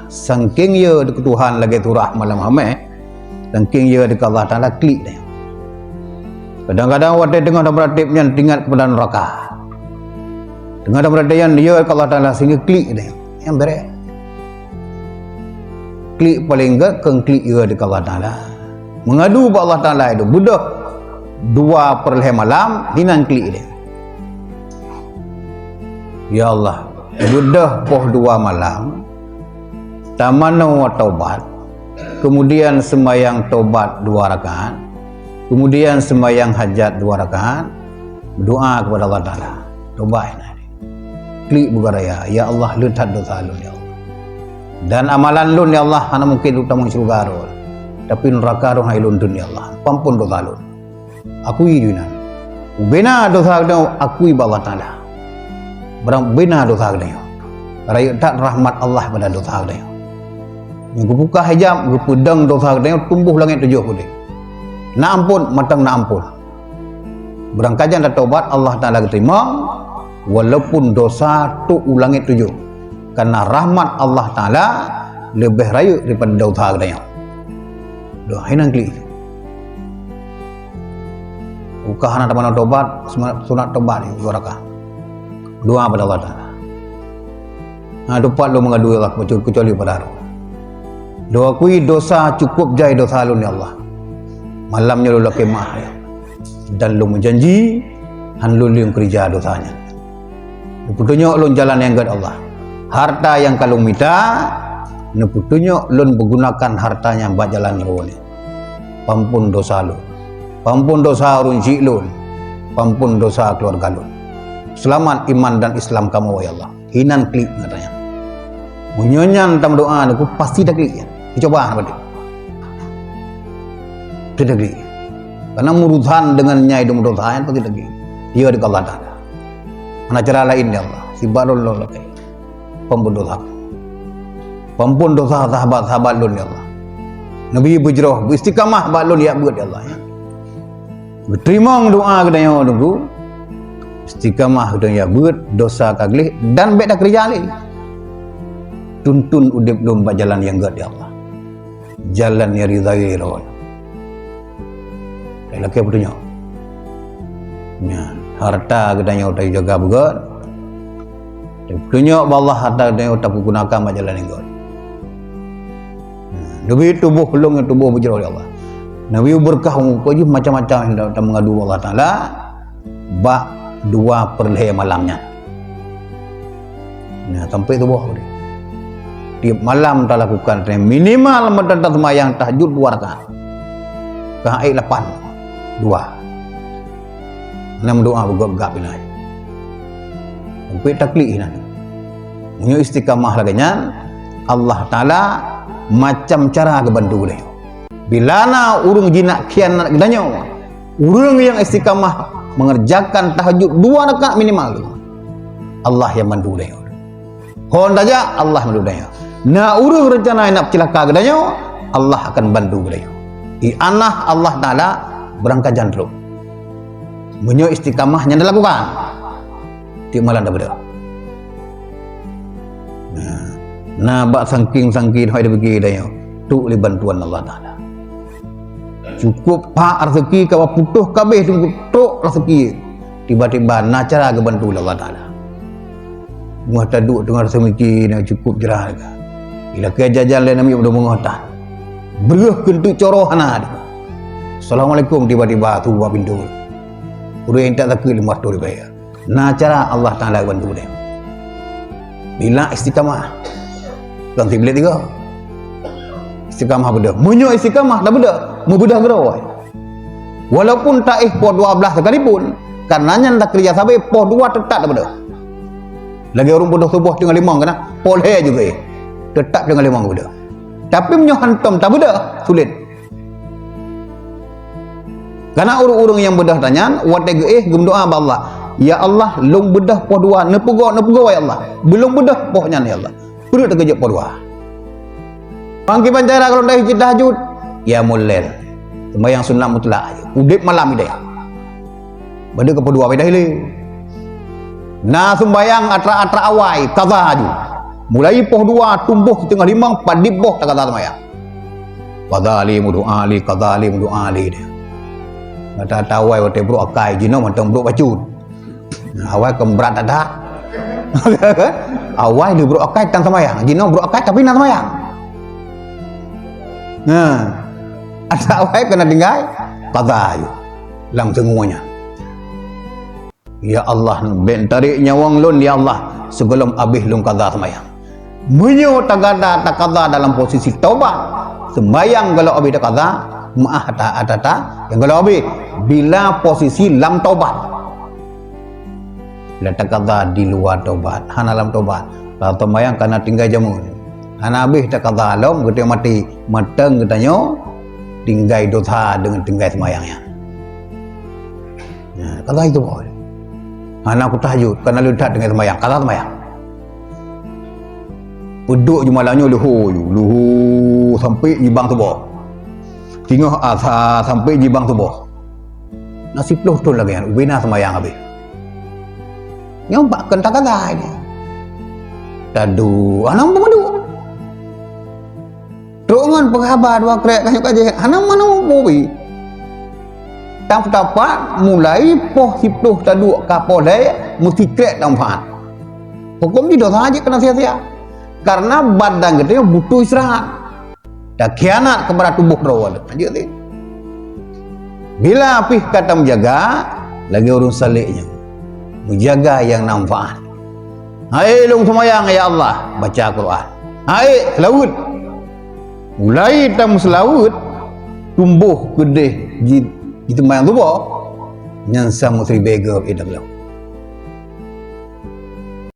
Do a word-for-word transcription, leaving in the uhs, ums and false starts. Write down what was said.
Sangking yö keu Tuhan lagèe surah malam Hamèh, sangking yö keu Allah Taala klik tanyoe. Kadang-kadang watèe teungoh tameuratéb nyan teuingat keupada neuraka. Teungoh tameuratéb nyan yö keu Allah Taala sehingga klik tanyoe. Nyan bèrèh. Klik paleng gèt kon klik yö keu Allah Taala. Meungadu bak Allah Taala itu beudôh dua peureulèe malam hinan klik tanyoe. Ya Allah, beudôh poh dua malam, tamanoe taubat, kemudian sembahyang taubat dua rakaat, kemudian sembahyang hajat dua rakaat, berdoa kepada Allah Taala. Taubat inan. Klik beugeuraya, "Ya Allah, leutat dosa lôn, ya Allah. Dan amalan lôn, ya Allah, hana mungken tamong syeuruga roh. Tapi neuraka roh hai lôn dum, ya Allah. Pampon dosa lôn." Akui jih nyan. Ubena dosa geutanyoe, akui bak Allah Taala. Barang ubena dosa geutanyoe, rayeuk that rahmat Allah pada dosa geutanyoe. Nyang geupukah hijab, geupeudong dosa geutanyoe tumboh langèt tujoh udép. Na ampôn, mantong na ampôn. Barang ka jan tatobat, Allah Taala geuteurimong, walaupun dosa trôk u langèt tujoh. Karena rahmat Allah Taala leubeh rayeuk daripada dosa geutanyoe. Doh, hai nyan klik. Uka hana tamanoe tobat, sunat, sunat tobat dua rakaat. Doa pada Allah Taala. Ha, teumpat lôn meungadu, ya Allah, kecuali pada Roh. Lôn akui dosa, cukup jai dosa lôn, ya Allah. Malam nyoe lôn lakèe meu'ah, ya Allah. Dan lôn meujanji, han lôn lôn keurija dosa nyan. Neupeutunyok lôn jalan nyang gèt, Allah. Harta nyang ka lôn mita, neupeutunyok lôn meugunakan harta nyan bak jalan nyang gèt. Pampon dosa lôn. Pampon dosa ureueng chik lôn. Pampon dosa keuluwarga lôn. Seulamat iman dan Islam kamoe, ya Allah. Hinan klik gata nyan. Meunyoe nyan tameudoa, neukheun pasti taklik nyan. Dicuba hana padum. Pasti taklik. Karena meurusan deungon nyang meudosa nyan pasti taklik. Iya di Allah Taala. Hana cara laén, ya Allah. Sibak lôn lôn lakèe. Pampon dosa. Pampon dosa sahabat-sahabat lôn, ya Allah. Neubi beujroh, beuistiqamah bak lôn jak beuet, ya Allah, ya. Geuteurimong doa geutanyoe, Teungku. Istiqamah geutanyoe jak beuet, dosa ka gleh, dan bèk takeurija lé. Tuntun udép lôn bak jalan nyang gèt, ya Allah. Jalan nyang ridha Droe. Lakèe peutunyok. Nyan, harta geutanyoe tajaga beugèt. Peutunyok bak Allah harta geutanyoe tapeugunakan bak jalan nyang gèt. Nyan, neubi tuboh lôn ngon tuboh beujroh, ya Allah. Neubi beureukat, ukeue jih macam-macam nyang ta-, tameungadu bak Allah Taala bak dua peureulèe malam nyan. Nah, sampai suboh tadi. Tiep malam talakukan, minimal meudan taseumayang tahajud dua rakaat. Ka ék lapan, dua. Nyan meudoa beugab-gab inan. Sampai taklik inan. Meunyoe istiqamah lagèe nyan, Allah Taala macam cara geubantu geutanyoe. Bila na ureueng jinak khianat geutanyoe, ureueng nyang istiqamah mengerjakan tahajud dua rakaat minimal, Allah nyang bantu geutanyoe. Hon tajak, Allah bantu geutanyoe. Na ureueng rencana nak ceulaka geutanyoe, Allah akan bantu geutanyoe. Ianah Allah Taala beurangkat jan trok. Meunyoe istiqamah nyan dilakukan, tiep malam tabeudôh. Nah, na bak sangking-sangking hai dibagi tanyoe, trok lé bantuan Allah Taala. Cukup phak raseuki ka bak putôh ka abéh, trok raseuki. Tiba-tiba na cara geubantu lé Allah Taala. Teungoh taduek teungoh raseuki na cukup jrah ka. Ilakèe jajan lé namiet beungoh tan. Breueh keuneuk coroh hana. Assalamualaikum, tiba-tiba su bak pintoe. Ureueng tak sakét lima ratus ribèe. Na cara Allah Taala bantu deh. Bila istiqamah. Kon siblet tiga. Istiqamah beudôh. Meunyoe istiqamah dak beudôh, meubeudôh keudroe. Walaupun taéh poh dua belas sekalipun, karena nyan dah kerja sabe poh dua tetap dak beudôh. Lagèe ureueng beudôh suboh teungoh limong keunan, poh lhèe juga éh. Tetap teungoh limong beudôh. Tapi meunyoe hantom tabeudôh, sulet. Karena ureueng-ureueng nyang beudôh tanyan, watèe geuéh geumeudoa bak Allah, "Ya Allah, lôn beudôh poh dua, neupeugoe, neupeugoe, ya Allah. Beulôn beudôh poh nyan, ya Allah. Peureut teukeuh jeuet poh dua." Mangkiban cara kalau dah ijih tahajud, qiyamul lail. Sembahyang sunat mutlak. Udép malam idéh. Bade keu poh dua beda lé. Na sembahyang atra-atra awai, kaza aju. Mulai poh dua tumboh siteungoh limong padib boh takaza seumayang. Kaza li, meudoa li, kaza li, meudoa li dia. Gata tawai watée brok akai jinoe mantong brok bacut. Awai kon brat that-that. Awai di brok akai tan seumayang, jinoe brok akai tapi na seumayang. Nah, asa awai keuneuk tinggai kaza yue lam seungue nyan. Ya Allah, bék tarek nyawöng lôn, ya Allah, sigohlom abéh lôn kaza seumayang. Meunyoe tagada takaza dalam posisi tobat, seumayang gohlom abéh takaza, meu'ah ata-ata nyang gohlom abéh bila posisi lam tobat. Bila takaza di luwa tobat, hana lam tobat, lam seumayang kana tinggai jameun. Hana abéh takaza lom geutanyoe maté, mantong geutanyoe tinggai dosa deungon tinggai seumayang nyan. Nah, kaza itu boh. Hana kutahajud, kana leutat deungon seumayang, kaza seumayang. Peuduek ju malam nyoe luho ju, luho sampai jibang suboh. Singoh asa sampai jibang suboh. Na siploh thon lagée nyan, ubé na seumayang abéh. Nyoe bak kon takaza ini. Tadu, hana meuduek. Trok ngon peuhaba dua krek kayue kajih, hana meunan mubi. Tam tapat mulai poh siploh taduek ka poh lhée meusikrek tamanfaat. Huköm jih dosa jih kana sia-sia. Karena badan geutanyoe butuh istirahat. Takhianat kepada tuboh droe lé. Lanjut lé. Bila pih ka tameujaga, lagée ureuëng salek nyoe. Meujaga nyang na manfaat. Hai lôn seumayang, ya Allah, baca Quran. Hai seulaweuet. Mulai tameuseulaweuet, tumboh keudeh ji-, jiseumayang suboh, nyan sama siribée geuh idang lom.